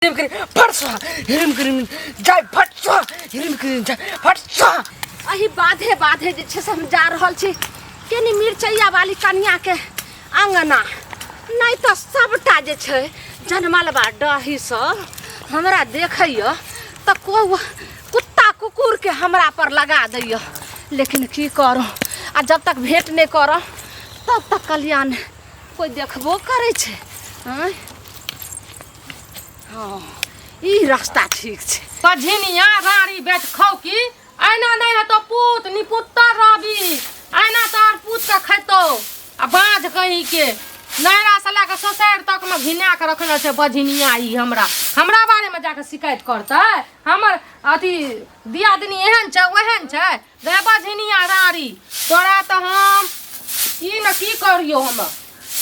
ह्रीम cream फट स्वाहा, ह्रीम cream जय फट स्वाहा, ह्रीम क्रीम जय फट स्वाहा। एही बाधे बाधे जे छै से हम जा रहल छी केनी मिरचैया वाली कनियाके अङ्गना, नहि तऽ सबटा जे छै जनमलबा डही सब हमरा देखैया तऽ को कुत्ता कुकुरके हमरा पर लगा दैया। लेकिन की करू, आ जब तक भेंट नहि करब तब तक कल्याण कोइ देखबो करै छै। आँय हँ, ई रास्ता ठीक छै। पझिनिया राड़ी बेच खाउ की ऐना नहि हेतौ पूत निपुत्तर रहबी, ऐना तोहर पूत के खैतौ आ बाँझ कहीं के नैरा से लए कऽ ससैर तक मे घिना के रखने छै बझिनिया। ई हमरा हमरा बारे मे जाके शिकायत करतै, हमर अथी दियादनी एहन छै ओहन छै। रे बझिनिया राड़ी, तोरा तऽ हम की न की करियौ। हम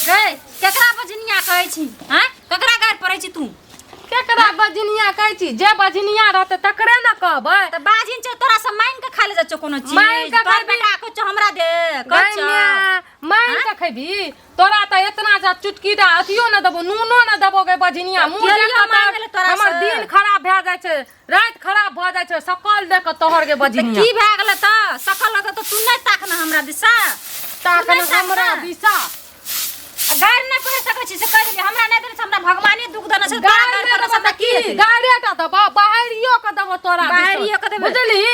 गै, केकरा बझिनिया कहै छी? आँय, केकरा गारि पड़ै छी तू? केकरा बझिनिया कहै छी? जे बझिनिया रहतै तकरे ने कहबै। तऽ बाजिन छै तोरा से मांगि के खा ले जाइ छौ कोनो चीज? मांगि के तोहर खैबी। बेटा कहै छौ हमरा दे, कहै छौ। मांगि के खैबी? तोरा तऽ एतना जा चुटकी टा अथियो न देबो, नूनो न देबो गे बझिनिया। मुँह केलियो देख कऽ मांगै ले तोरा हमर से? दिन खराब भए जाइ छै, राति खराब भऽ जाइ छै सकल देख कऽ तोहर गे बझिनिया। की भए गेलै तऽ सकल लगतौ तऽ तू नहि ताक ने हमरा दिशा, ताक नहि ने हमरा ताक ने। दिशा। आ गारि नहि पढ़ि सकै छी से कहि देलियै। हमरा नहि देने छै, हमरा भगवाने दुख देने छै। तोरा गारि गारि नहि पढ़ला देबो से तऽ की की हेतै? गारिए टा देबो, बाहरियो के देबो तोरा दिस। बाहरियो के देबै। बुझली?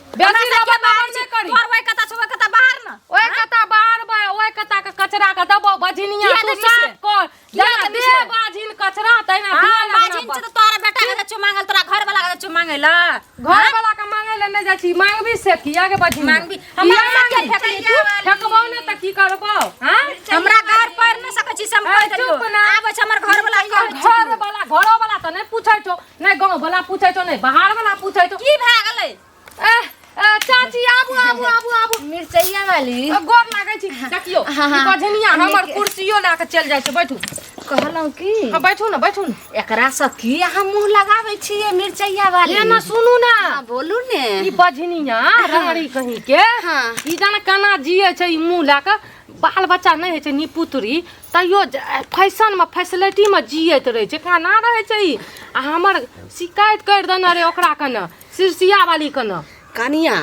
हमरा बेसी सबके रबर बाहर रबर छै। नहि करी। तोहर ओहि कता छौ, ओहि कता बाहर न। ओहि कता बाहर बे, ओहि कता के कचरा के देबो बझिनिया। किया तू देबही से? साफ कर। किया जेना देबही दे से? बाझिन कचरा तहिना हाँ, दिए लगना। बाझिन छै तऽ तोरा बेटा के जाइ छौ मांगल, तोरा घर वाला के जाइ छौ मांगै ला? घर वाला के मांगे ले नहि जाइ छी। मांगबी से किया गे बझिनिया? मांगबी। हमरा किया से किया मांगबी? फेकली तू? फेकबौ ने तऽ की करबौ? हाँ? हमरा घर पर नहि सकै छी से हम ए, कहि देलियौ। चुप ना। आबै छै हमर घर वाला कहै छै। घर वाला, घरो वाला तऽ नहि पूछै छौ, नहि गाँव वाला पूछै छौ, नहि बाहर वाला पूछै छौ। की भए गेलै? एह, ए, चाची आबू आबू आबू आबू। मिरचैया वाली, गोर लागै छी। देखियौ, हाँ, ई हाँ। बझनिया हमर कुर्सियो लए कऽ चलि जाइ छै। बैठू। कहलहुँ की, हाँ, बैठू ने, बैठू ने। एकरा से की अहाँ मुँह लगाबै छियै मिरचैया वाली? ए ना, सुनू ना। हाँ, बोलू ने। ई बझनिया रानी कहीं के, ई जाने केना जियै छै। ई मुँह लए कऽ बाल बच्चा नहि होइ छै निपुतरी, तैयो फैशनमे फैसिलिटीमे जियैत रहै छै। केना रहै छै ई? आ हमर शिकायत करि देने रहै ओकरा कने, सिरसिया वाली कने। कनिया,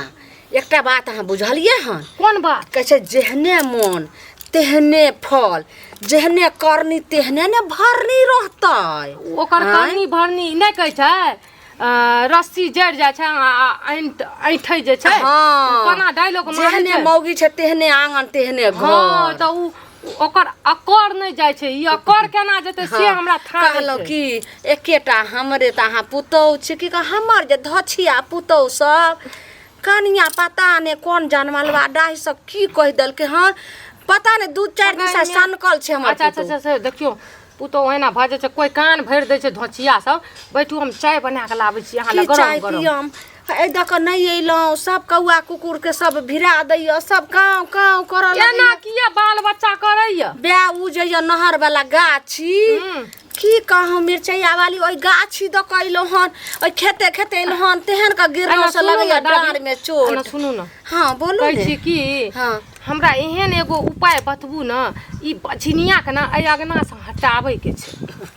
एकटा बात अहाँ बुझलियै हन? कोन बात? कहै छै जेहने मोन तेहने फल, जेहने करनी तेहने ने भरनी रहतै। ओकर आँय? करनी भरनी नहि कहै छै, रस्सी जड़ि जाइ छै आ ऐंठै जे छै। हँ। कोना डायलॉग मारै जेहने छै? मौगी छै तेहने आंगन तेहने हँ घर। तऽ उ ओकर अकर नहि जाइ छै, ई अकर केना जेतै से हमरा थाह नहि कहलहुँ छै। कि एकेटा हमरे तऽ अहाँ पुतहु छी की कह, हमर जे धछिया पुतहु सब कनिया पता नहि कोन जनमलवा डाही सब की कहि देलकै हन, पता नहि 2-4 दिन से सनकल छै हमर अच्छा अच्छा पुतहु। अच्छा, से देखियौ, पुतहु एना भऽ जाइ छै, कोइ कान भरि दै छै धोचिया सब। बैठू, हम चाय बना कऽ लाबै छी अहाँ की लए गरम चाय गरम। पियम? एहि दऽ कऽ नहि अयलहुँ, सब कौआ कुकुरके सब भिड़ा दैए, सब काँव काँव करऽ एना लगैए। किया बाल बच्चा करैया? बे ओ जे यऽ नहर वाला गाछी, की कहूँ मिरचैया वाली, ओहि गाछी दऽ कऽ अयलहुँ हन, ओहि खेते खेते अयलहुँ हन, तेहन कऽ गिरलहुँ एना से सुनू लगैए ने दादी, डाँड़मे चोट। एना सुनू ने। हाँ, बोलू कहै ने। छी कि हाँ। हमरा एहन एगो उपाय बतबू ने, ई बझनियाके ने एहि अङ्गनासँ हटाबैके छै,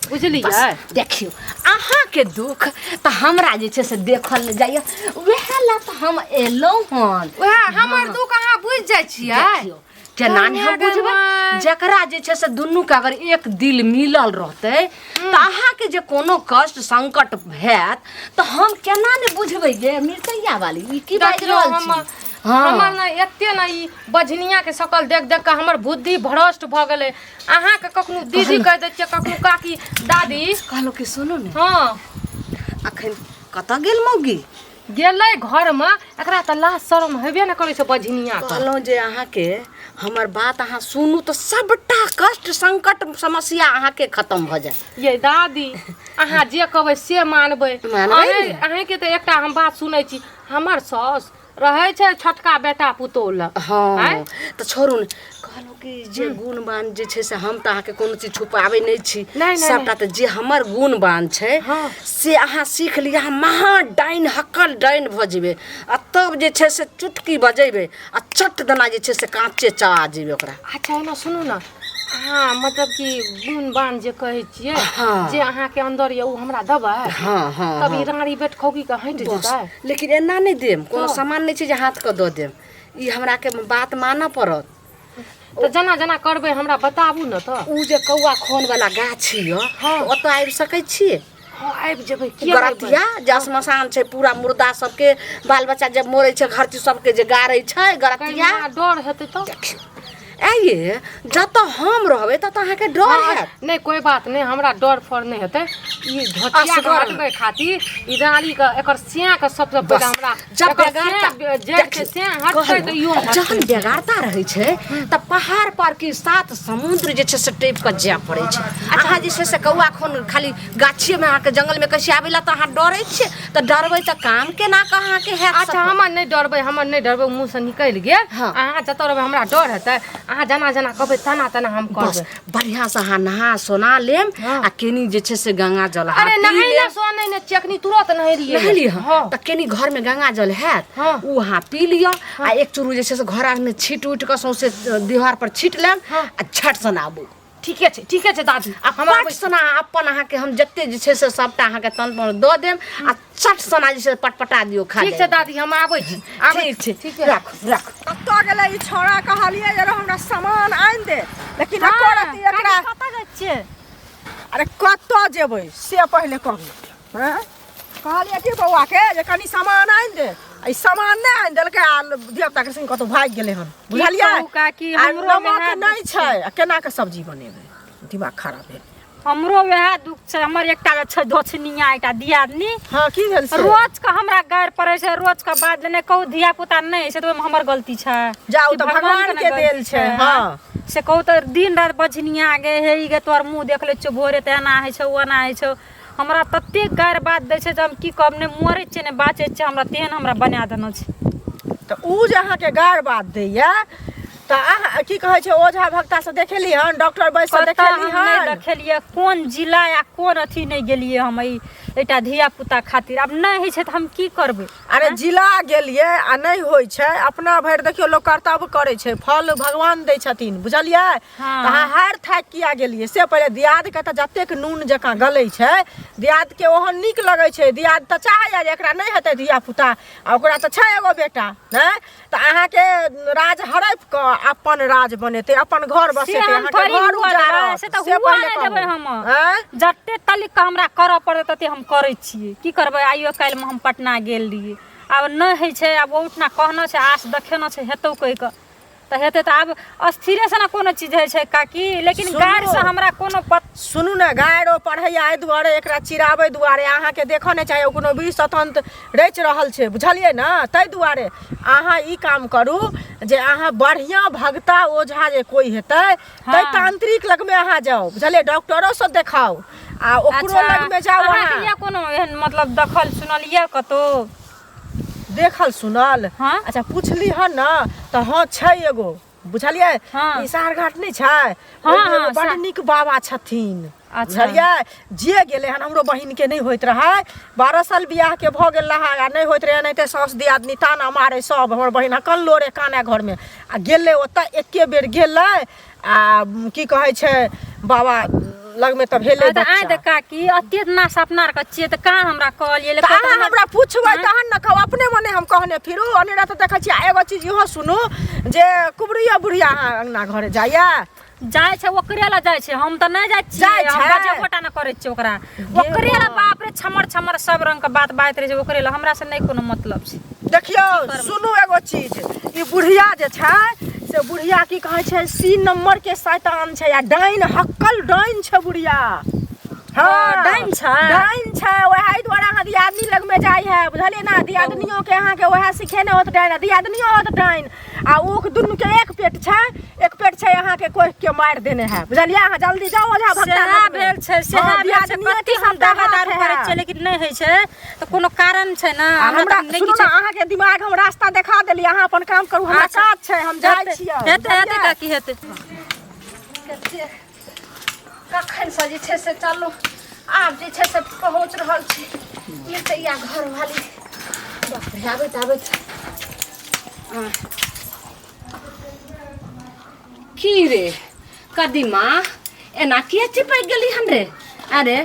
बुझलियै? बस देखियौ, अहाँके दुख तऽ हमरा जे छै से देखल नहि जाइए, उएह लए तऽ हम एलहुँ हन। उएह हमर दुख अहाँ बुझि जाइ छियै। देखियौ, केना नहि हम बुझबै? जकरा जे छै से दुनूके अगर एक दिल मिलल रहतै तऽ अहाँके जे कोनो कष्ट संकट हैत तऽ हम केना नहि बुझबै गे मिरचैया वाली? ई की बाजि देखियौ, रहल छी? हमर हमर ने एते ने ई बझनियाके शकल देख देख कऽ हमर बुद्धि भ्रष्ट भऽ गेलै। अहाँके कखनो दीदी कहि दै छियै, कखनो काकी दादी। कहलहुँ कि सुनू ने। हँ। अखन कतऽ गेल मौगी? गेलै घरमे। एकरा तऽ लाज शरम हेबे ने करै छै बझनिया के। कहलहुँ जे अहाँके हमर बात अहाँ सुनू तऽ सबटा कष्ट संकट समस्या अहाँके खतम भऽ जायत। ये दादी, अहाँ जे कहबै से मानबै। मानबै ने। अहीँके तऽ एकटा हम बात सुनै छी, हमर साउस रहै छै छोटका बेटा पुतोह लग। हँ। आँय? तऽ छोड़ू ने, कहलहुँ कि जे गुणवान जे छै से हम तऽ अहाँके कोनो चीज छुपाबै नहि छी। नहि, नहि, सबटा तऽ जे हमर गुणवान छै से अहाँ सीख लिअ, अहाँ महा डाइन हक्कल डाइन भऽ जेबै आ तब जे छै से चुटकी बजेबै आ चट दना जे छै से काँचे चबा जेबै ओकरा। अच्छा, एना सुनू ने, हाँ मतलब कि गुण बान जे कहै छियै हाँ। जे अहाँके अंदर यऽ ओ हमरा देबै हाँ हाँ तब ई रानी बेट खौकी के हटि बस जेतै लेकिन एना नहि देम कोनो तऽ? सामान नहि छै जे हाथ के दऽ देम ई हमरा के बात मानऽ पड़त तऽ जेना जेना करबै हमरा बताबू ने तऽ उ जे कौआ खोन वाला गाछ यऽ हाँ। ओतऽ आबि सकै छियै हँ आबि जेबै किया नहि एबै? गरतिया जे श्मशान छै पूरा मुर्दा सबके बाल बच्चा जब मरै छै घर सबके जे गाड़ै छै कहीं गरतिया हमरा डर हेतै तऽ देखियौ आइये जतऽ हम रहबै ततऽ अहाँके डर हाँ, हैत नहि कोइ बात नहि हमरा डर फर नहि हेतै ई धोतिया के असगर। हटबै खातिर ई डाली के एकर सिया के सबसँ बस पहिले हमरा जब एकर बेगारता सिया जड़ि के देखियौ, सिया हटतै तऽ इहो कहलहुँ, जहन हटतै बेगारता रहै छै तऽ पहाड़ पर कि सात समुद्र जे छै से टपि कऽ जाय पड़ै छै अहाँ जे छै से कौआ खून खाली गाछिएमे अहाँके जंगलमे कैसे आबै लए तऽ अहाँ डरै छियै तऽ डरबै तऽ काम केना कऽ अहाँके हैत अच्छा सफल? हमर नहि डरबै हमर नहि डरबै मुँह से निकलि गेल हाँ। अहाँ जतऽ रहबै हमरा डर हेतै अहाँ जेना जेना कहबै तेना तेना हम बस करबै बढ़िआँसँ अहाँ नहा सोना लेम हाँ। आ केनी जे छै से गंगा जल अहाँ अरे पी नहैले लेब। सोनै ने चेकनी तुरत नहेलियै नहेलियै हँ हँ तऽ केनी घरमे गंगा जल हैत हाँ। ओ अहाँ पी लिअ आ एक चूरू जे छै से घर आरमे छीट उटि कऽ सौंसे दीवार पर छीट लेब हाँ। आ झट सन आबू ठीके छै ठीके छै दादी आ हम पट सना अपन अहाँके हम जते जे छै से सबटा अहाँके तन पर दऽ देब आ चट सना जे छै से पटपटा दियौ खा ठीक छै दादी हम आबै छी आबै ठीक छै ठीक छै राखू राखू कतऽ गेलै ई छौड़ा कहलियै जे रौ हमरा सामान आनि दे लेकिन एको रत्ती एकरा कतऽ जाइ छियै अरे कतऽ जेबै से पहिले कहू हँ कहलियै कि बौआके जे कनि सामान आनि दे आ ई सामान नहि आनि देलकै आ धियापुताके संग कतहु भागि गेलै हन बुझलियै कहू काकी, आ हमरो नमक वएह नहि छै आ केना कऽ सब्जी बनेबै दिमाग खराब भेल हमरो वएह दुख छै हमर एकटा जे छै धोछनिया एकटा दियादनी हँ की भेल से रोज के हमरा गारि पड़ै छै रोज के बाद नहि कहू धिया पुता नहि छै तऽ ओहिमे हमर गलती छै जाउ कि तऽ भगवान ने के गलती देल छै, हँ। से कहू तऽ दिन राति बझनिया गे हे ई गे तोहर मुँह देख लै छियौ भोरे तऽ एना होइ छौ ओना होइ छौ हमरा ततेक गारि बात दै छै जे हम की कहब नहि मरै छियै नहि बाँचै छियै हमरा तेहन हमरा बना देने छै तऽ उ जे अहाँके गारि बात दैया तऽ अहाँ की कहै छै ओझा भक्ता से देखेली हन डॉक्टर वैद्य से कतऽ देखेली हम नहि हन देखेलियै कोन जिला या कोन अथी नहि गेलियै हम एहि एकटा धिया पुता खातिर आब नहि होइ छै तऽ हम की करबै अरे जिला गेलियै आ नहि होइ छै अपना भरि देखियौ लोक कर्तव्य करै छै फल भगवान दै छथिन बुझलियै हाँ। तऽ अहाँ हारि थाकि किया गेलियै से पहिले दियादके तऽ जतेक नून जकाँ गलै छै दियादके ओहन नीक लगै छै दियाद तऽ चाहैए जे एकरा नहि हेतै धिया पुता आ ओकरा तऽ छै एगो बेटा नहि तऽ अहाँके राज हड़पि कऽ अपन राज बनेतै अपन घर से बसेतै हम अहाँके थोड़ी घर हुअ देबै, उजाड़त से तऽ से हुअ पहिले नहि कहू देबै हम। आँय? जते तलिक हमरा करऽ पड़त तते हम करै छियै की करबै आइयो काल्हिमे हम पटना गेल रहियै आब नहि होइ छै आब ओहुठिना कहनो छै आस देखेनो छै हेतौ कहि कऽ तऽ हेतै तऽ आब अस्थिरेसँ ने कोनो चीज होइ छै काकी लेकिन सुनू। गारिसँ हमरा कोनो पत सुनू ने गाइरो पढ़ैया एहि दुआरे एकरा चिड़ाबै दुआरे अहाँके देखऽ नहि चाही ओ कोनो वीर स्वतंत्र रचि रहल छै बुझलियै ने ताहि दुआरे अहाँ ई काम करू जे अहाँ बढ़िआँ भगता ओझा जे कोइ हेतै ताहि हाँ। तांत्रिक लगमे अहाँ जाउ बुझलियै डॉक्टरोसँ देखाउ आ ओकरो लगमे जाउ अहाँके अहाँ यऽ कोनो एहन मतलब देखल सुनल यऽ कतौ देखल सुनल हाँ। अच्छा पुछली हन ने तऽ हँ छै एगो बुझलियै हाँ। ई सारघाट नहि छै हाँ, ओहिमे एगो हाँ, बड नीक बाबा छथिन अच्छा। बुझलियै जे गेलै हन हमरो बहिनके नहि होइत रहै 12 साल बियाहके भऽ गेल रहै आ नहि होइत रहै एनाहिते साउस दियादनी ताना मारै सब हमर बहिन अकल्लो रे कानै घरमे आ गेलै ओतऽ एके बेर गेलै आ की कहै छै बाबा लगमे तऽ भेलै तऽ आइ बच्चा तऽ काकी अते ना सपना आर के छियै तऽ कहाँ हमरा कहलियै तऽ लेकिन अहाँ हमरा पुछबै तहन ने कहब अपने मने हम कहने फिरू अनेरा तऽ देखै छियै आ एगो चीज इहो सुनू जे कुबड़िया बुढ़िया अहाँ अङ्गना घरे जाइया जाइ छै ओकरे लए जाइ छै हम तऽ नहि जाइ छियै जाइ हम छै? बजेबो टा नहि करै छियै ओकरा ओकरे लए बाप रे छमर छमर सब रंग के बात बाजैत रहै छै ओकरे लए हमरा से नहि कोनो मतलब छै देखियौ सुनू एगो चीज ई बुढ़िया जे छै से बुढ़िया की कहै छै सी नंबर के शैतान छै आ डाइन हक्कल डाइन छै बुढ़िया हँ ओ, डाइन छै? डाइन छै वएह दुआरे अहाँ दियादनी लगमे जाइ है बुझलियै ने दियादनियो के अहाँके वएह सिखेने होत डाइन आ दियादनियो होत डाइन आ ओ दुनू के एक पेट छै एक पेट छै अहाँके कोख के मारि देने है बुझलियै अहाँ जल्दी जाउ ओझा भगता सेहा लगमे। भेल छै सेहा हँ, भेल छै दियादनिये कते के हम सबटा दवा हाथ दारू करै है। छियै लेकिन नहि होइ छै तऽ कोनो कारण छै ने आ हमरा हमरा तऽ नहि सुनू किछु ने अहाँके दिमाग हम रास्ता देखा देली अहाँ अपन काम करू हमरा अच्छा। काज छै हम जाइ छियै हेतै हेतै काकी हेतै कते कखनसँ जे छै से चलू आब जे छै से पहुँच रहल छी मिरचैया घरवाली बाप रे आबैत आबैत आ। की रे कदीमा एना किया चिपकि गेली हन रे? अरे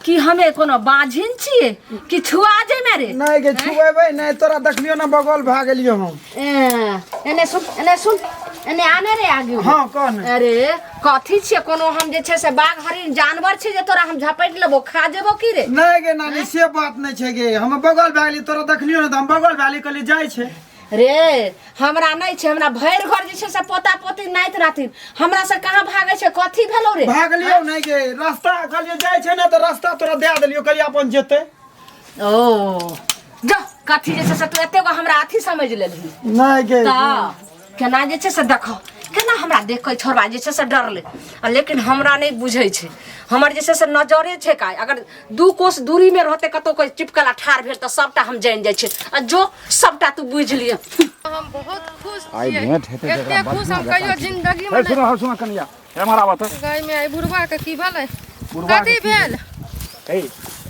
की हमे कोनो बाझिन छियै कि छुआ जेमे रे? नहि गे, छुएबै नहि, तोरा देखलियो ना बगल भए गेलियो हम। ए, एने सुन, एने सुन, एने आने रे आगे। हाँ, कह ने। अरे कथी छियै कोनो हम जे छै से बाघ हरिण जानवर छै जे तोरा हम झपटि लेबो खा जेबो की रे? नहि गे नानी, से बात नहि छै गे, हम बगल भए गेली, तोरा देखलियो ना तऽ हम बगल भए गेली, कहली जाइ छै। रे हमरा नहि छै, हमरा भरि घर जे छै से पोता पोती नाति नातिन, हमरा से कहाँ भागै छै? कथी भेलौ रे? भागलियो नहि गे, रास्ता कहलियो जाइ छै ने तऽ रास्ता तोरा दए देलियो, कहलियो अपन जेतै। ओ जो कथी जे छै से तू एते गो हमरा अथी समझ लेलही? नहि गे। तऽ केना जे छै से देखो केना हमरा देख कऽ छोड़बा जे छै से डरलै आ, लेकिन हमरा नहि बुझै छै, हमर जे छै से नजरे छै का, अगर दू कोस दूरीमे रहतै कतौ कोइ चिपकला ठाढ़ भेल तऽ सबटा हम जानि जाइ छियै आ जो सबटा तू बुझि लिअ। हम बहुत खुश आइ छियै। भेंट हेतै तऽ एते एकरा खुश हम बढ़िआँ कहियो जकाँ जिंदगी में हे सुनो, हे सुनो कनिया, एम्हर आबऽ तऽ। गाय में आई बुढ़वा के की भेलै? बुढ़वा के कथी की भेल? हे,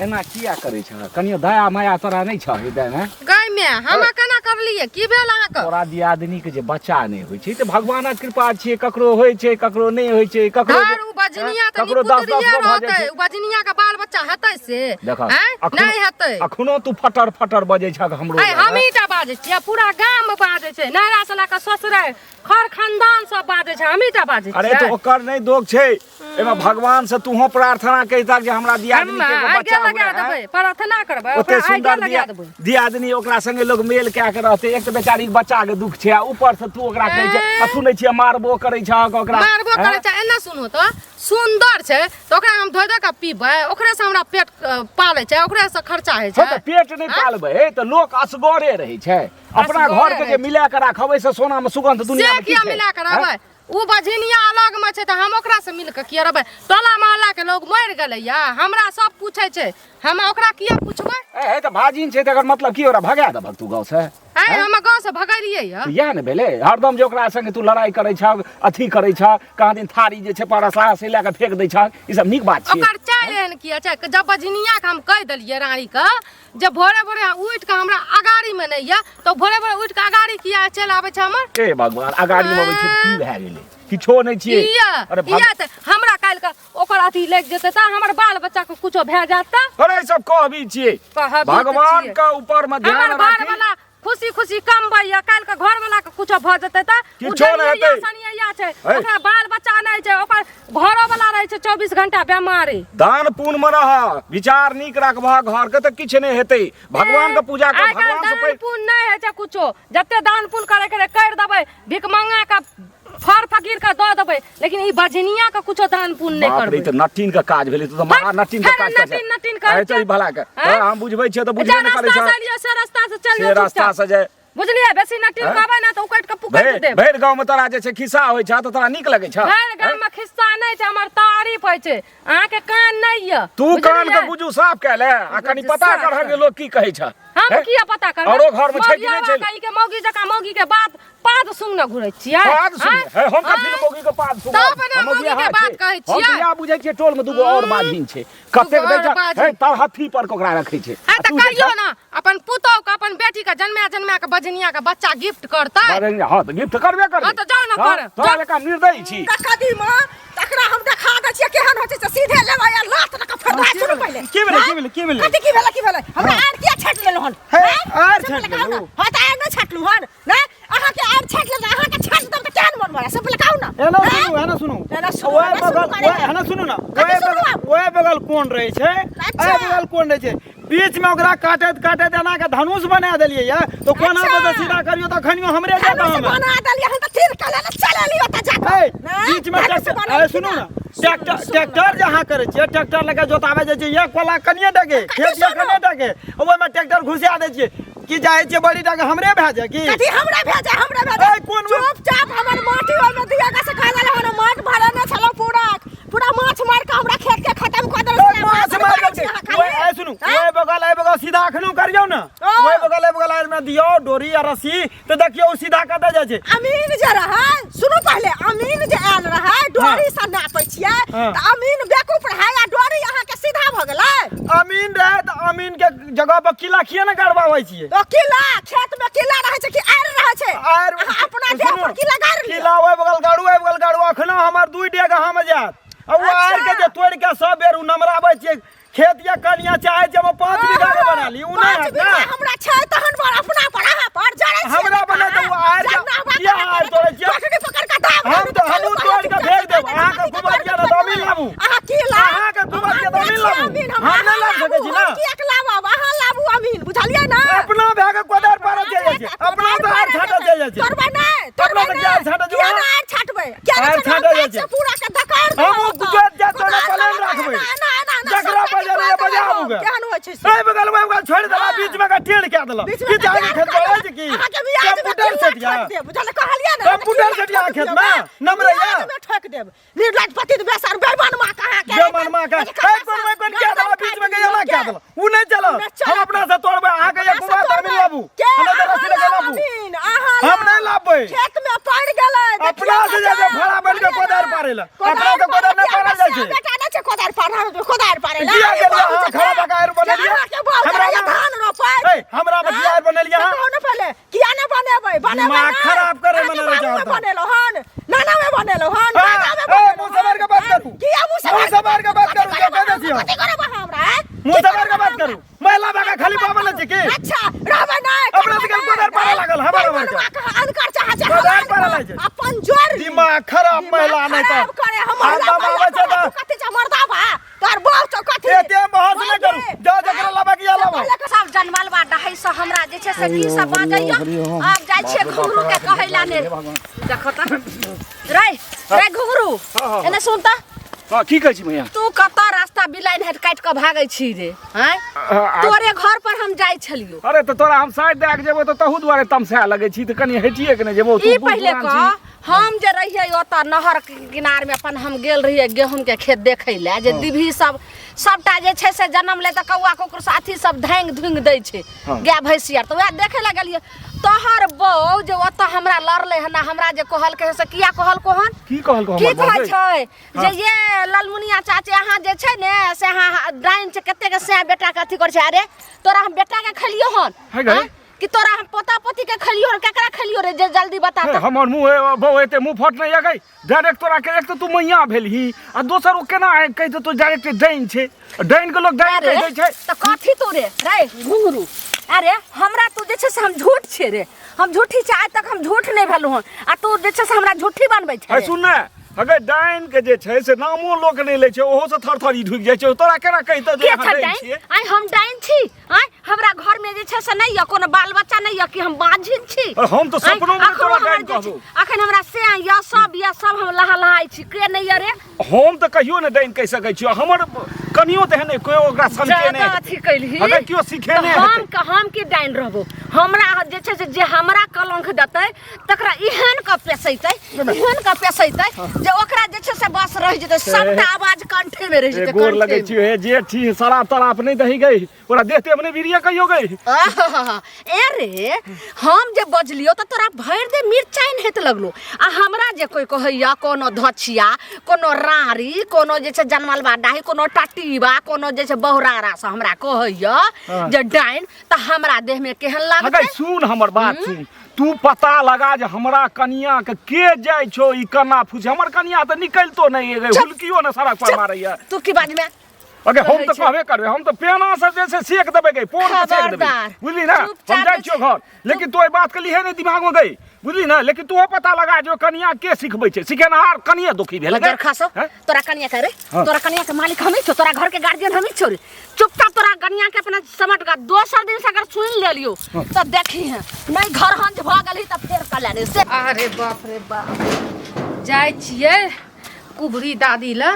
एना किया करै छह कनियो? दया माया तोरा नहि छह हृदयमे? गाय में हम केना करलियै? की भेल अहाँके? तोरा दियादनी के जे बच्चा नहि होइ छै तऽ भगवानक कृपा छियै, ककरो होइ छै, ककरो नहि होइ छै, ककरो धर उ बजनिया तऽ ककरो दस दस निपुतरिये गो भऽ जाइ रहतै। छै। उ बजनिया के बाल बच्चा हेतै से देखऽ, आँय नहि हेतै। अखनो तू फटर फटर बजै छह हमरो आइ लग, हमही टा बाजै छियै? पूरा गाम मे बाजै छै, नैहरा से लए कऽ ससुरारि खर खानदान सब बाजै छै, हमही टा बाजै अरे तऽ छियै? ओकर नहि दोख छै एहिमे, भगवान से तूहो प्रार्थना करितह जे हमरा दियादनी हम के एगो आगे बच्चा लगा हुए, आँय? देबै, प्रार्थना करबै ओते ओकरा आगे सुंदर लगा दिया देबै। दियादनी, ओकरा संगे लोग मेल कए के रहते, एक तऽ बेचारी के बच्चा के दुख छै आ ऊपर से तू ओकरा कहै छै आ सुनै छियै मारबो करै छहक ओकरा। मारबो करै छै? एना सुनू तऽ, सुन्दर छै तऽ ओकरा हम धोइ धोइ कऽ पीबै, ओकरे से हमरा पेट पालै छै, ओकरे से खर्चा होइ हँ छै। तऽ पेट नहि पालबै तऽ लोक असगरे रहै छै? अपना असगरे घर के जे रहै छै। मिला के राखबै से सोना मे सुगंध दुनिया से मे की किया छै? मिला कऽ आँय? रहबै? उ बझिनिया अलग मे छै तऽ हम ओकरा से मिल कऽ किया रहबै? टोला मोहल्ला के लोग मरि गेलै या हमरा सब पूछै छै, हम ओकरा किया पूछबै? ए हे, तऽ भाजिन छै तकर मतलब की ओकरा भगा देबहक तू गाँव से? आइ हम गाँव से भगेलियै या? तऽ इएह ने भेलै, हरदम जे ओकरा संगे तू लड़ाइ करै छह, अथी करै छह, कहाँ दिन थारी जे छै परसला से लए कऽ फेंक दै छह, ई सब नीक बात छियै? ओकर चालि एहन किया छै? जब बझिनिया के हम कहि देलियै रानी के जे भोरे भोरे उठि कऽ हमरा अगाड़ी मे नहि यऽ, तऽ भोरे भोरे उठि कऽ अगाड़ी किया चलि आबै छै हमर? हे भगवान, अगाड़ी मे अबै छै तऽ की भए गेलै? किछो नहि छियै। किया? अरे किया तऽ हमरा काल्हि के ओकर अथी लागि जेतै तऽ हमर बाल बच्चा के कुछो भए जायत तऽ? अरे ई सब कहबी छियै। कहबी तऽ भगवान छियै। के ऊपर मे ध्यान हमर घर राखी। वाला खुशी खुशी कमबैया, काल्हि के घर वाला के कुछो भऽ जेतै तऽ उ किछो नहि डरियैया हेतै। सनियैया छै। है। ओकरा बाल बच्चा नहि छै, ओकर घरो वाला रहै छै 24 घंटा बेमारी। दान पुण्य मे रह, विचार नीक राखबह घर के तऽ किछु नहि हेतै। भगवान के पूजा कर, आइ काल्हि भगवान से दान पैघ पुण्य नहि होइ छै कुछो, जते दान पुण्य करे के रहै करि देबै, भिखमंगा के फर फकीर के दऽ देबै, लेकिन ई बझनिया के कुछो दान पुण्य नहि बाप रे, करबै। ई तऽ नटीन के काज भेलै, तू तऽ महा नटीन के फेर काज करै नटीन- नटीन छै। करै अरे तोरी छै। भला के आँय? तोरा हम बुझबै छियै तऽ जे बुझबे नहि करै रास्ता छह। से एलियै से रास्ता से चलि से जाउ रास्ता चुपचाप। से जे बुझलियै, बेसी नटीन आँय? कहबै ने तऽ उकटि कऽ पुकटि भरि देब। भरि गाँव में तोरा जे छै खिस्सा होइ छह तऽ तोरा नीक लगै छह? भरि गाम में खिस्सा नहि छै, हमर तारीफ होइ छै। अहाँके कान नहि यऽ, तू कान के बुझलियै? बुझू साफ कए ले आ कनि गुज्जू पता साफ करह कर। जे लोग की कहै छह। हम हैं? किया पता करबै? औरो घर में छै कि नहि मौगियावा छै? कहि के मौगी जकाँ मौगी के बात पाद सुनने घुरै छियै? पाद सुन आँय? हे, हम कथी आँय? मौगी के पाद सुन? तब ने मौगी के बात कहै हम तऽ छियै। इएह बुझै छियै टोल में दूगो और बाझिन छै, कतेक दूगो दै और छै बाझिन। हे, तरहत्थी पर के ओकरा रखै छै। आ आ तऽ तू जे कहियो छह- ने अपन पुतोह के अपन बेटी के जन्मा जन्मा के बजनिया के बच्चा गिफ्ट करतै। अरे हाँ तऽ गिफ्ट करबे करबै। हाँ तऽ जाउ ने हाँ, करब, तोरा जाउ। जकाँ निर्दयी छी? कदीमा तकरा हम देखा दै छियै केहन होइ छै से, सीधे लेबै आ लात लऽ कऽ फड़बै। सुनू पहिले। की भेलै, की भेलै, की भेलै? कथी की भेलै, की भेलै? हमरा आर किया छाटि लेलहुँ हन? हे, आँय? आर से छाटि पहिले कहू ने। लेलहुँ? हाँ तऽ आर नहि छाटलहुँ हन? नहि अहाँके आर छाटि लेलहुँ, अहाँके छाटि देब तऽ केहन मन भऽ से पहिले कहू ने। एना आँय? सुनू, एना सुनू। एना सुनू, ओए एना सुनू बगल करे। ओए एना सुनू ना, कथी ओए सुनू बगल आब? ओए बगल कोन रहै छै? अच्छा। ए बगल कोन रहै छै? बीच में ओकरा काटैत काटैत एना के धनुष बना देलियै या तो कोना अच्छा। पर सीधा करियो तऽ खनियो हमरे जाता धनुष हमे। बना देलियै हन तऽ तीर कऽ लेने चलि एलियै ओतऽ जा कऽ। ए, नहि? बीच में धनुष ट्रैक्टर बनेलखिन ए, सुनू हन। ना, ट्रैक्टर ट्रैक्टर जे अहाँ करै छियै, ट्रैक्टर लऽ कऽ जोताबै जाइ छियै, एक कोला कनिये डगे खेत सुनू। कनिये डगे, ओहिमे ट्रैक्टर घुसा दै छियै कि जाइ छियै बड़ी डगे हमरे भए जाय की? कथी हमरा भेजे, हमरा भेजे? ए, कोन चुपचाप हमर माटी ओहिमे दिया के से कहल हन, माट भरने छलो, पूरा पूरा माछ मार के हमरा खेत के खत्म कऽ देलक। ए, माछ मार के ओए ए, सुनू, ओए बगल ए बगल देखियौ सीधा अखनो करियौ ने ओहि बगल एहि बगल आड़ि में दियौ डोरी आ रस्सी तऽ देखियौ ओ सीधा कतऽ जाइ छै अमीन जे रहै सुनू पहिले अमीन जे आयल रहै डोरी से नापै छियै हाँ। तऽ अमीन बेवकूफ रहै आ डोरी अहाँके सीधा भऽ गेलै अमीन रहै तऽ अमीन के जगह पर किला किया ने गड़बाबै छियै तो किला खेत में किला रहै छै कि आड़ि रहै छै आड़ि अहाँ अपना देह पर किला गाड़ि लिअ किला ओहि बगल गाड़ू ओहि बगल गाड़ू अखनो हमर दुई डेग अहाँ में जायत आ ओ आड़ि के जे तोड़ि के सब बेर ओ नमराबै छियै खेत या कनिया चाहे छै हम 5 बीघा के बना ली उ नहीं पाँच हैत बीघा ना हमरा छै तहन पर अपना पर अहाँ पर जड़ै छियै हमरा बना तऽ उ आरि के- किया आरि तोड़ै छियै? पकड़ी पकड़ के दाब हम तऽ हमहूँ तोड़ि के भेज देब अहाँके कुमार किया ने तऽ अमीन लाबू अहाँ की लाब अहाँके कुमार किया तऽ अमीन लाबू हम नहि लाब सकै छी ना किया के लाबब अहाँ लाबू अमीन बुझलियै ना अपना भए के कोदारि पारऽ चलि जाइ छै अपना तऽ आरि छाटऽ चलि जाइ छै तोड़बै नहि अपना तऽ किया आरि छाटऽ किया जेबै ने आरि छाटबै किया आरि ने छाटऽ जाइ छै। पूरा के दकार हम ओ गुजरात जाइत तोरा पलेन राखबै जकरा बजेबै बजाबू गे केहन होइ छै से एहि बगल ओहि बगल छोड़ि देला बीच में के टेढ़ कए देला बीच की में जाने खेत बढ़ै छै की अहाँके बियाज में कंप्यूटर सेट या देब बुझल कहलियै ने कंप्यूटर सेट या खेत में नम्बर या में ठोक देब निर्लज पति बेसर बेईमान मां कहाँ के बेईमान मां का ए कोन में कोन क्या देला बीच में के एना क्या देला उ नहीं चलत हम अपना से तोड़बै अहाँ के एक बात हम लाबू के हम तऽ रस्सी लगे लाबू अहाँ हम नहीं लाबबै खेत में पड़ गेलै अपना से जे जे फड़ा बन के कोदारि पारै लए अपना से कोदारि नहि पारल जाइ छै बेटा नहि छै कोदारि पारल कोदारि पारै लए किया गेलियै अहाँ खड़ा भऽ के आरि बनेलियै अहाँके बहु हमरा हमरा धान रोपै ए हमरा में किया आरि बनेलियै अहाँ कहू ने पहिले किया ने बनेबै बनेबै दिमाग नहि। खराब करे मने अहाँके रहै छै बाबूमे हरदम। बनेलहुँ हन नाना में बनेलहुँ हन हाँ, दादा में ए, बनेलहुँ मुँह सवार के बात हन। करू। किया मुँह मुँह सवार के बात करू, कथी जे कह दै छी हम। कथी करब अहाँ हमरा आँय? मुँह की सवार के करब बात अहाँ करू महिला बाका खाली पावल छै की अच्छा रहबै नहि अपना सबके कोदारि पारऽ लागल, हमर हमर के। अनकर चाहै छै कोदारि पारऽ लागै छै। अपन जोर दिमाग खराब महिला नहि तऽ खराब करे हमर हरदम आबै छै तऽ कथी छै मर्दाबा तोहर बहु छौ कथी एते बहस नहि करू जाओ जकरा लाबऽ के या लाबऽ सब जनमलवा डहै से हमरा जे छै से की सब बाजैया आब जाइ छियै घुंघरू के कहै ला ने देखो तऽ रे रे घुंघरू एने सुन तऽ हाँ की कहै छी मैया तू कतऽ रास्ता बिलाइन हेट काटि कऽ भागै छी रे आँय तोरे घर पर हम जाइ छलियो अरे तऽ तोरा हम साइड दए के जेबो तऽ तहू दुआरे तमसा लगै छी तऽ कनि हटिए के ने जेबो तू ई बूढ़ पहिले पुरान कह छी। हम जे रहियै ओतऽ नहर के किनार में अपन हम गेल रहियै गेहूं के खेत देखै लए जे दीभी सब सबटा जे छै से जनम ले तऽ कौआ कुकुर साथी सब धांगि धुंगि दै छै गाय भैंसी आर तऽ वएह देखै लए गेलियै तोहर बहू जे ओतऽ हमरा लड़लै हन आ हमरा जे कहलकै हन से किया कहलको हन की कहलको की हमर कहै बहू? छै जे ये ललमुनिया चाची अहाँ जे छै ने से अहाँ डाइन छै कते के सैं बेटा के अथी करै छै अरे तोरा हम बेटा के खेलियो हन है गई? आँय? कि तोरा हम पोता पोती के खेलियो हन केकरा खेलियो रे जे जल्दी बता हे, तऽ हमर मुँह बहू एते मुँह फट नहीं गई डायरेक्ट तोरा के एक तो तू मैया भेलही आ दोसर ओ केना कहि देतौ डायरेक्ट डाइन छै डाइन के लोग डाइन अरे कहि दै छै तऽ कथी तू रे रे घुंघरू अरे हमरा तू जे छै से हम झूठ छियै रे हम झूठी छै आइ तक हम झूठ नहि भेलहुँ हन आ तू जे छै से हमरा झूठी बनबै छै है सुन ने अगर डाइन के जे छै से नामो लोक नहि लै छै ओहो से थरथरी ढुकि जाइ छै तोरा केना कहितौ जे के अहाँ छै डाइन डाइन छियै आइ हम डाइन छी आइ हमरा घर में जे छै से नहि यऽ कोनो बाल बच्चा नहि यऽ कि हम बाझिन छी अरे हम तऽ आँय, सपनो मे अखनो तोरा हमर डाइन जे छै- कहबौ। अखन हमरा से यऽ सब यऽ सब हम लहा लहाइ छी के नहि यऽ रे हम तऽ कहियो नहि डाइन कहि सकै छियै हमर कनियो तेहन नहि कोइ ओकरा समझे ज्यादा अथी कैलही अगर केओ सिखेने तऽ हम हेतै। हम की डाइन रहबो हमरा जे छै से जे हमरा कलंक देतै तकरा एहन कऽ पेसैतै एहन कऽ पेसैतै जे ओकरा जे छै से बस रहि जेतै सबटा आवाज कंठे में रहि ए, जेतै गोर लगै कंठे में। छियो हे जे छी शराब तराप नहि दही गई ओकरा देखते हम नहि बीड़िया कहियो गई आहा, ए रे हम जे बजलियो तऽ तोरा भरि दे मिरचाइ हेत लगलो आ हमरा जे कोइ कहैया कोनो धछिया कोनो रारी कोनो जे छै जनमलबा डाही कोनो टटीबा कोनो जे छै बहुरारा से हमरा कहैया जे डाइन तऽ हमरा देह में केहन अगर लागतै सुन हमर बात सुन तू पता लगा जे हमरा कनिया के के जाइ छौ ई कना फूस हमर कनिया तऽ निकलतो नहि गे हुलकियो ने सड़क पर मारैया तू की बाजमे अगे हम कहै तऽ छै। कहबे करबै हम तऽ पेना से जे छै सेक देबै गे पोर के सेक देबै खबरदार। बुझली ना हम चुपचाप जाइ छियौ घर लेकिन तू एहि बात के लिहे नहि दिमाग में गई बुझली ना लेकिन तू पता लगा जो कनिया के सिखबै छै सिखेनहार कनिये दुखी भेल बजर खासो हैं? तोरा कनिया के रे हाँ। तोरा कनिया के मालिक हमी छौ तोरा घर के गार्जियन हमी छौ रे चुपचाप तोरा कनिया के अपना समट गा दोसर दिन से अगर सुन लेलियो तो देखी है नहीं घर हंज भ गेली त फेर कल्याण से अरे बाप रे बाप जाइ छियै कुबरी दादी लए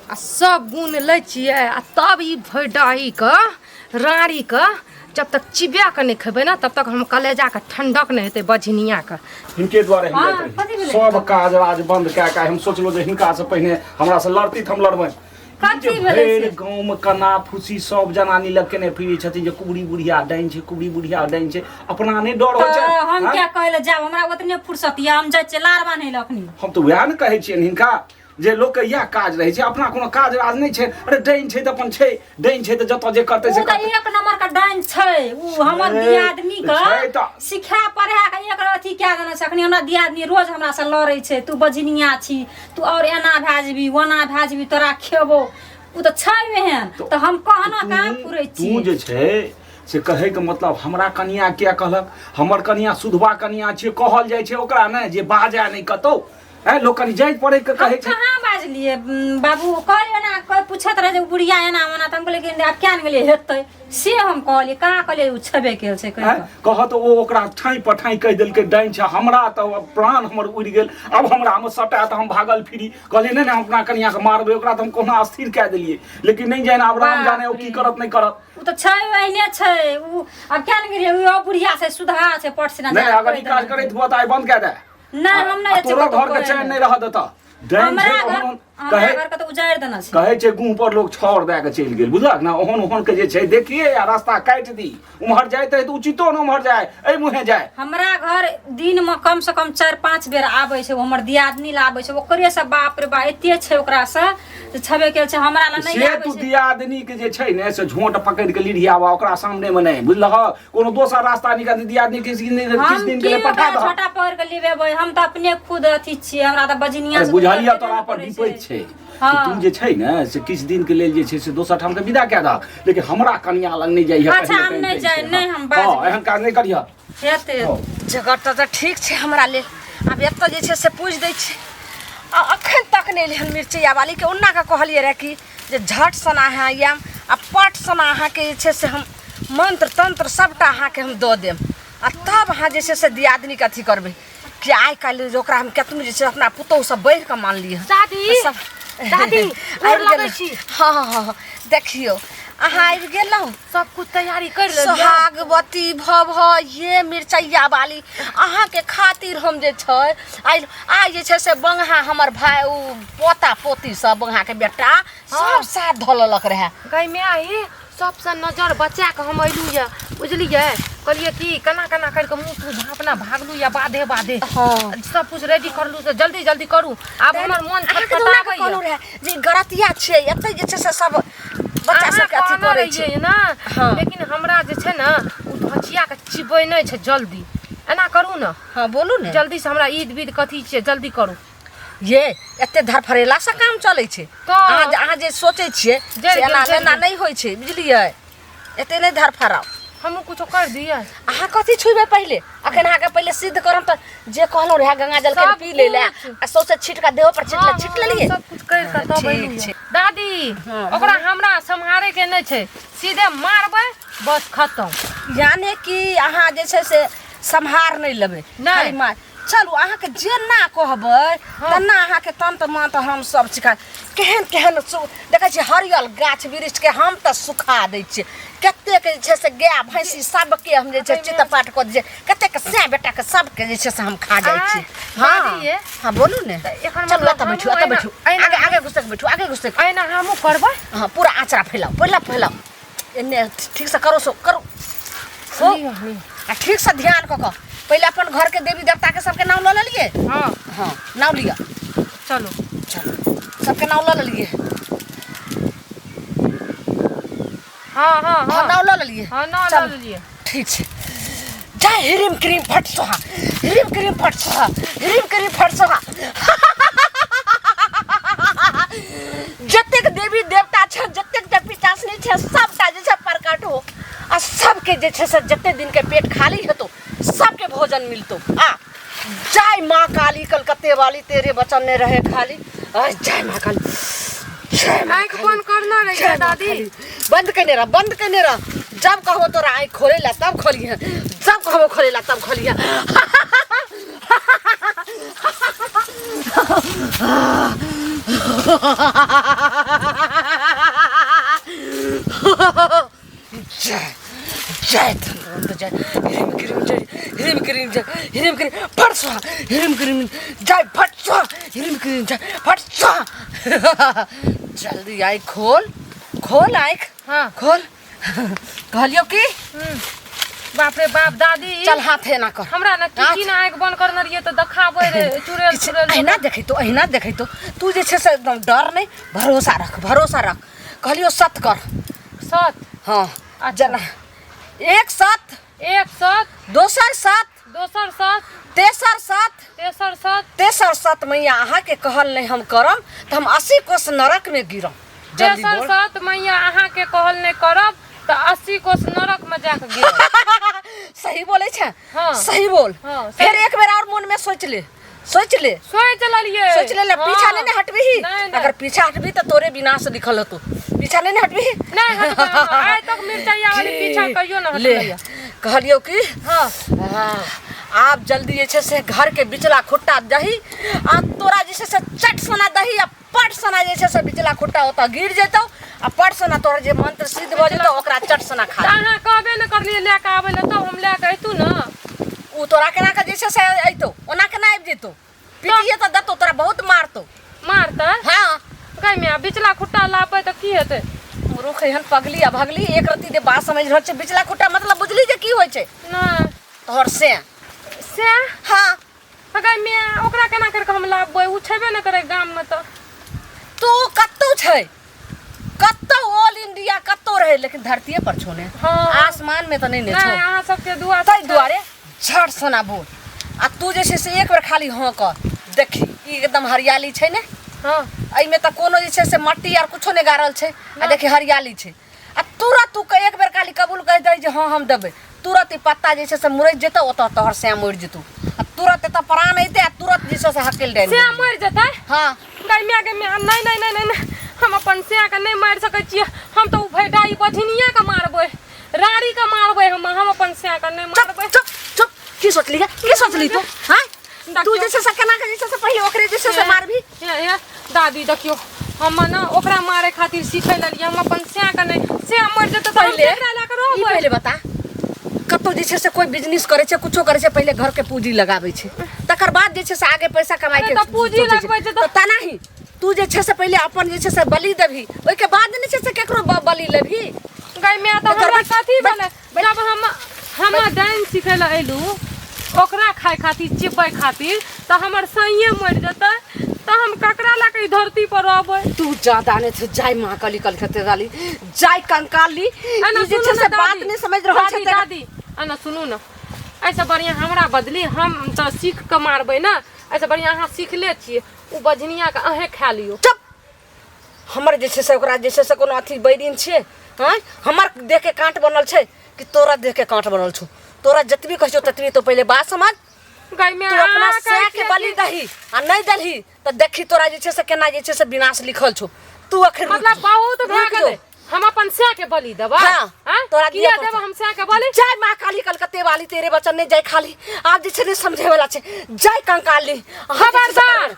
आ सब गुण लै छियै आ तब ई भैडाहीके राड़ीके जब तक चिबिया के नहि खेबै ने तब तक हम कलेजाके ठंडक नहि हेतै बझनियाके हिनके द्वारे हम हाँ, जाइत कथी रही भेलै? सब काज राज बंद कए कऽ हम सोचलहुँ जे हिनका से पहिने हमरा से लड़ती तऽ हम लड़बै कथी भेलै भरि से? गाँव में कना फूसी सब जनानी लग केने फिरै छथिन जे कुबरी बुढ़िया डाइन छै, कुबरी बुढ़िया डाइन छै। अपना नहि डर होइ छै? तऽ हम आँय? क्या कहै लए जायब, हमरा ओतने फुर्सत यऽ, हम जाइ छियै लार बान्है लए अखनी। हम तऽ वएह ने कहै छियनि हिनका जे लोकके इएह काज रहै छै, अपना कोनो काज राज नहि छै। अरे डाइन छै तऽ अपन छै, डाइन छै तऽ जतऽ जे करतै से ओ तऽ करतै। एक नंबर के डाइन छै उ। हमर छै, दियादनी के छै तऽ। सिखा पढ़ा के एक अथी कए देने छै। अखनी हमरा दियादनी रोज हमरा से लड़ै छै, तू बजनिया छी, तू और एना भए जेबी, ओना भए जेबी, तोरा खेबो। उ तऽ छै एहन, तऽ हम कहना कहाँ पुरै तू छी। जे छै से कहैके मतलब हमरा कनिया किया कहलक? हमर कनिया सुधवा कनिया छियै कहल जाइ छै ओकरा ने जे बाजए नहि कतौ। हैं, लोक कनि जाइत पढ़ै के हम कहै छै। कहाँ बाजलियै बाबू? कहलियै ना, कोइ पूछैत रहै जे बुढ़िया एना ओना, तऽ हम कहलियै कि आब किया ने गेलियै हेतै से हम कहलियै। कहाँ कहलियै ओ छेबे केल छै कहि हैं? कऽ। कह तऽ ओ ओकरा ठाँइ पठाँइ कहि देलकै डाइन छै। हमरा तऽ अब प्राण हमर उड़ि गेल। आब हमरामे सटा तऽ हम भागल फिरी। कहलियै नहि नहि, हम अपना कनियाके मारबै ओकरा। तऽ हम कहुना स्थिर कए देलियै, लेकिन नहि जानि आब राम जाने ओ की करत नहि करत। ओ तऽ छै, ओहने छै उ। आब किया ने गेलियै? ओ बुढ़िया छै, सुधा छै पट सिना। नहि, अगर ई काज करैत हुआ तऽ आइ बंद कए दे। नहि, हम नहि आ तोरो कतौ घर के करै चैन लए। नहि रहऽ देतऽ। डाइन छै हमरा घर ओहन हमरा कहै घर के तऽ उजाड़ि देने छै। कहै छै गुह पर लोग छाउर दए के चलि गेल, बुझलक ने? ओहन ओहन के जे छै देखिए आ रास्ता काटि दी। उम्हर जाइत रहै तऽ उचितो ने उम्हर जाय, एहि मुँहे जाय। हमरा घर दिन में कम से कम 4-5 बेर आबै छै ओ। हमर दियादनी ला आबै छै, ओकरे से बाप रे बा एते छै ओकरा से जे छबे केल छै। हमरा ला नहि से आबै तू छै। दियादनी के जे छै ने से झोंट पकड़ि के लिढ़ियावा ओकरा सामने मे नहि, बुझलह? कोनो दोसर रास्ता निकाल। दियादनी किछु दिन किछु हम दिन के की लिए पठा ओकरा दहक। छोटा पकड़ के लिबेबै? हम तऽ अपने खुद अथी छियै, हमरा तऽ बजनिया अरे से बुझलियै, गुजर तोरा हेबे पर नहि विपैत करै छै। हँ। तऽ तू जे छै ने से किछु दिन के लेल जे छै से दोसर ठाम के विदा कए दहक, लेकिन हमरा कनिया लग नहि जाइह। अच्छा, हम नहि जाय, नहि हम बाजबै। हँ, एहन काज नहि करिह। हेतै। जगह तऽ ठीक छै हमरा लेल। आब एतऽ जे छै से पूछि दै छै। आ अखन तक नहि एलै हन मिरचैया वालीके। ओना कऽ कहलियै रहए कि जे झट सना अहाँ आयब आ पट सना अहाँके जे छै से हम मंत्र तंत्र सबटा अहाँके हम दऽ देब आ तब अहाँ जे छै से दियादनीके अथी करबै कि आइ काल्हि जे ओकरा हम केतनो जे छै अपना पुतोहुसँ बढ़ि कऽ मानलियै हन। दादी सब दादी, गोर आबि लगै गेलहुँ। छी। हँ हँ हँ हँ, देखियौ अहाँ आबि गेलहुँ। सब कुछ तैयारी कर लेलियै। सोहागवती भव ये मिरचैया वाली, अहाँके खातिर हम जे छै आइ आइ जे छै से बंगहा हमर भाय ओ पोता पोती सब बंगहाके बेटा सब साथ धऽ लेलक रहए। गै माय, हे सबसँ नजर बचा कऽ हम अयलू यऽ, बुझलियै? कहलियै कि केना केना करि कऽ मुँह तूह झाँपना भागलू यऽ बाधे बाधे। हँ। सब कुछ रेडी करलू से जल्दी जल्दी करू, आब हमर मन अहाँके तऽ ओना कऽ छटपटाबैया। कहलहुँ रहए जे ई गरतिया छियै, एतै जे छै से सब बच्चा अहाँ सबके अथी कहने करै छै। रहियै ने। हँ। लेकिन हमरा जे छै ने ओ धचिया के चिबै नहि छै जल्दी। एना करू ने। हँ, बोलू ने। जल्दी से हमरा ईद विद कथी छियै, जल्दी करू। ये एते धरफरेला से काम चलै छै? तऽ अहाँ जे सोचै छियै जरि से एना गेल, जरि एना गेल। नहि होइ छै, बुझलियै? एते नहि धरफराउ। हमहूँ कुछो कर दियै। अहाँ कथी छुबै पहिले? अखन अहाँके पहिले सिद्ध करम। तऽ जे कहलहुँ रहए गंगा जल के सब पी लै लए कुछ। आ सौंसे छीट कऽ देहो पर छीट हँ, छीट हँ, लेलियै। सब कुछ करि कऽ तब ठीक अयलहुँ छै। दादी। ओकरा हमरा सम्हारे के नहि छै, सीधे मारबै बस खतम। यानि कि अहाँ जे छै से सम्हार नहि लेबै? नहि। खाली मार। चलू, अहाँके जेना कहबै तेना अहाँके तंत्र मंत्र हम सब सिखा। केहन केहन देखै छियै हरियल गाछ वृक्षके हम तऽ सुखा दै छियै। कतेक जे छै से गाय भैंसी सबके हम जे छै चितपाट कऽ दै छियै। कतेक सै बेटाके सबके जे छै से हम खा जाइ छी। हँ। दादी ये। हँ, बोलू ने। तऽ एखन चलू, मतलब एतऽ बैठू, हमहूँ एतऽ एना- बैठू। एना- आगे आगे घुसक बैठू, आगे घुसक। एना हमहूँ करबै। हँ, पूरा आँचरा फैलाउ, फैलाउ फैलाउ एन्ने ठीकसँ करो, सो करू हो। लिअ, लिअ। आ ठीकसँ ध्यान कऽ कऽ पहिले अपन घरके देवी देवताके सबके नाम लऽ लेलियै? हँ। हँ, नाम लिअ। चलू। चलू, सबके नाम लऽ लेलियै? हँ हँ। हँ। हँ। नाम लऽ लेलियै? हँ, नाम लऽ चलू। लेलियै। ठीक छै। जय हिरीम क्रीम फट सोहा, हिरीम क्रीम फट सोहा, हिरीम क्रीम फट सोहा। जतेक देवी देवता छै, जतेक जे पिचासनी छै, सबटा जे छै प्रकट हो आ सबके जे छै से जते दिन के पेट खाली हेतो सबके भोजन मिलतो। आ जय माँ काली कलकत्ते वाली, तेरे वचन नहीं रहे खाली। आ जय माँ काली, जय माँ आँखि बंद करना रही जय माँ दादी। काली। बंद कने रह, बंद कने रह। जब कहबो तोरा आँखि खोले ला तब खोलिहे, जब कहबो खोले ला तब खोलिहे। जय जय धनवंत जय ह्रीम क्रीम जय ह्रीम क्रीम जय ह्रीम क्रीम फट स्वाहा, ह्रीम क्रीम जय फट स्वाहा, ह्रीम क्रीम जय फट स्वाहा। जल्दी आँखि खोल खोल आँखि हाँ खोल कहलियौ की बाप रे बाप दादी चल हाथ एना कर हमरा ने की की ना आँखि बंद करने रहियै तऽ देखाबै रे चुड़ैल किछु चुड़ैल अहिना देखैतो अहिना देखैतो तू जे छै से एकदम डर नहि भरोसा रख भरोसा रख कहलियौ सत कर सत हाँ अच्छा। जेना एक सत एक सत दोसर सत दोसर सत तेसर सत तेसर सत तेसर सत मैया अहाँके कहल नहि हम करम तऽ हम 80 कोस नरकमे गिरम जल्दी तेसर बोल सत मैया अहाँके कहल नहि करब तऽ 80 कोस नरक में जाके गिरब सही बोलै छै हाँ। सही बोल हाँ, सही। फेर एक बेर और मन में सोच ले सोच ले सोच लेलियै सोच ले ले पीछा नहीं ने हटबी नहीं, नहीं। अगर पीछा हटबी तो तोरे विनाश लिखल होतो पीछा नहीं ने हटबी नहीं हटबै हम। आइ तक मिरचाइया वाली पीछा कहियो न ले हटलैया कहलियौ कि हाँ हाँ, आब जल्दी जे छै से घर के बिचला खुट्टा दही आ तोरा जे छै से चट सना दही आ पट सना जे छै से बिचला खुट्टा ओतऽ गिर जेतौ आ पट सना तोरा जे मंत्र सिद्ध भऽ जेतौ ओकरा चट सना खा तऽ अहाँ कहबे ने करलियै लए कऽ आबै लए तब हम लए कऽ अयतू ने ओ तोरा केना के जे छै से अयतौ ओना केना आबि जेतौ पिटिए तऽ देतौ तोरा बहुत मारतौ मारतै हाँ गै माय बिचला खुट्टा लाबबै तऽ की हेतै मूर्ख एहन पगली आ भगली एक रत्ती दे बात समझ रहल छै बिचला खुट्टा मतलब बुझली जे की होइ छै नहि तोहर से से हाँ गै माय ओकरा केना करि कऽ हम लाबबै ओ छेबे नहि करै गाममे तऽ तू कतौ छै कतौ ऑल इंडिया कतौ रहे लेकिन धरतीये पर छो ने हाँ। आसमान में तऽ नहि ने नहि छो अहाँ सबके दुआ ताहि दुआरे झट सना बोल आ तू जे छै से एक बेर खाली हाँ कर देखी ई एकदम हरियाली छै ने हाँ एहिमे तऽ कोनो जे छै से मट्टी आर कुछो नहि गाड़ल छै आ देखी हरियाली छै आ तुरत तू एक बेर खाली कबूल कहि दही जे हँ हम देबै तुरत ई पत्ता जे छै से मुरझि जेतौ ओतऽ तोहर सैं मरि जेतौ आ तुरत एतऽ प्राण अयतै आ तुरत जे छै से हकेल डालि सैं मरि जेतै हँ गै माय गै माय नहि नहि नहि नहि नहि हम अपन सैं के नहि मारि सकै छियै हम तऽ ओ भैडा ई बझनिया के मारबै राड़ी के मारबै हम अपन सैं के नहि मारबै चुप चुप की सोचली है की सोचली तू हाँ तू जे छै से केना के जे छै से पहिले ओकरे जे छै से मारबी हे हे दादी देखियौ हम ने ओकरा मारे खातिर सीखै लेलियै हम अपन सैं के नहि सैं मरि जेतै तऽ हम पहिले केकरा लए कऽ ई रहबै पहिले बता कतौ जे छै से कोई बिजनेस करे छै कुछो करे छै पहिले घर के पूंजी लगाबै छै तकर बाद जे छै से आगे पैसा कमाइ के अरे तऽ पूंजी सोचै लगबै छै तऽ- तऽ तेना ही तू जे छै से पहिले अपन जे छै से बलि देबही ओहिके बाद ने छै से केकरो बलि लेबही गै माय तऽ तऽ हमरा बैठ, कथी बैठ, भेलै जब हम डाइन सिखै लए अयलहुँ ओकरा खाय खातिर चिबै खातिर तऽ हमर सैये मरि जेतै तऽ हम ककरा लए कऽ ई धरती पर रहबै तू ज्यादा नहीं थे जाय माँ काली कलकत्ते वाली जाय कंकाली एना ई जे सुनू छै ने से बात दादी, नहीं समझ रहल छै दादी दादी एना सुनू ने एहिसँ बढ़िआँ हमरा बदली हम तऽ सीख कऽ मारबै ने एहिसँ बढ़िआँ अहाँ सीखले छियै ओ बझनियाके अहेँ खा लियौ चुप हमर जे छै से ओकरा जे छै से कोनो अथी बैरिन छियै आँय हमर देह के काँट बनल छै कि तोरा देह के काँट बनल छौ तोरा जतबी कहै छौ ततबी तो पहिले बात समझ गै माय तू अपना अहाँ कहै सै के छियै बलि कि- दही आ नहि देलही तऽ देखी तोरा जे छै से केना जे छै से विनाश लिखल छौ तू अखन रुक मतलब जो। बहुत भए रुक जो। गेलै हम अपन सै के बलि देबै हाँ, आँय? तोरा दिअ किया पड़तौ। देबै हम सै के बलि जय माँ काली कलकत्ते वाली तेरे बचन नहीं जाय खाली आप जे छै ने समझे वाला छै जय कंकाली अहाँ जे छै से खबरदार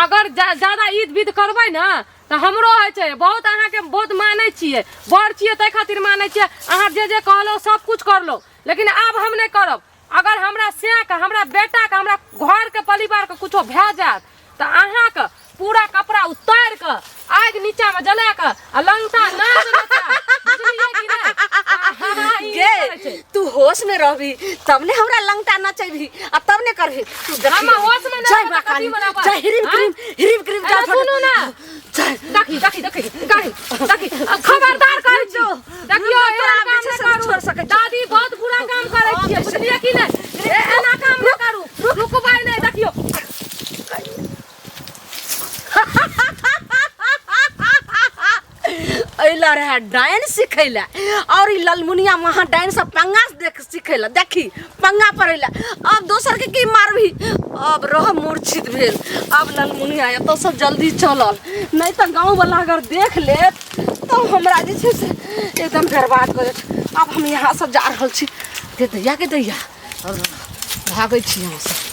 अगर ज्यादा ईद विध करबै ने तऽ हमरो होइ छै बहुत अहाँके बहुत मानै छियै बड़ छियै ताहि खातिर मानै छियै अहाँ जे जे कहलहुँ सब कुछ करलहुँ लेकिन आब हम नहि करब अगर हमरा सैके हमरा बेटाके हमरा घरके परिवारके कुछो भए जायत तऽ अहाँके पूरा कपड़ा उतारि कऽ आगि नीचामे जला कऽ आ लंगटा नाच नचायब। बुझलियै कि नहि? हाँ, हाँ, ई गे करै छै। तू होश में रहबी तब ने हमरा लंगटा नचेबी आ तब ने करबी तू देखी हम होश में नहि जय रहबै माँ तऽ कथी काली बनाबै? जय हिरिम आँय? क्रीम हिरिम क्रीम एना जय सुनू ना। जय देखी देखी देखी देखी देखी खबरदार कहै छी देखियौ रुक एहन जो, काम तोरा नहि से करू छोड़ सकै छी। दादी बहुत बुरा काम करै छियै बुझलियै कि नहि एना काम नहि करू रुकबै नहि देखियौ अइला रहे डाइन सिखैला और ई ललमुनिया वहाँ डाइन से पंगा देख सिखैला देखी पंगा पड़ैला अब दोसर के की मारबी अब रह मूर्छित भेल अब ललमुनिया एतऽ सब जल्दी चलल नहीं तऽ गाँव वाला अगर देख लेत तो हमरा जे छै से एकदम बर्बाद कऽ देत अब हम यहाँ से जा रहल छी गे दैया के दैया भागै छी यहाँ से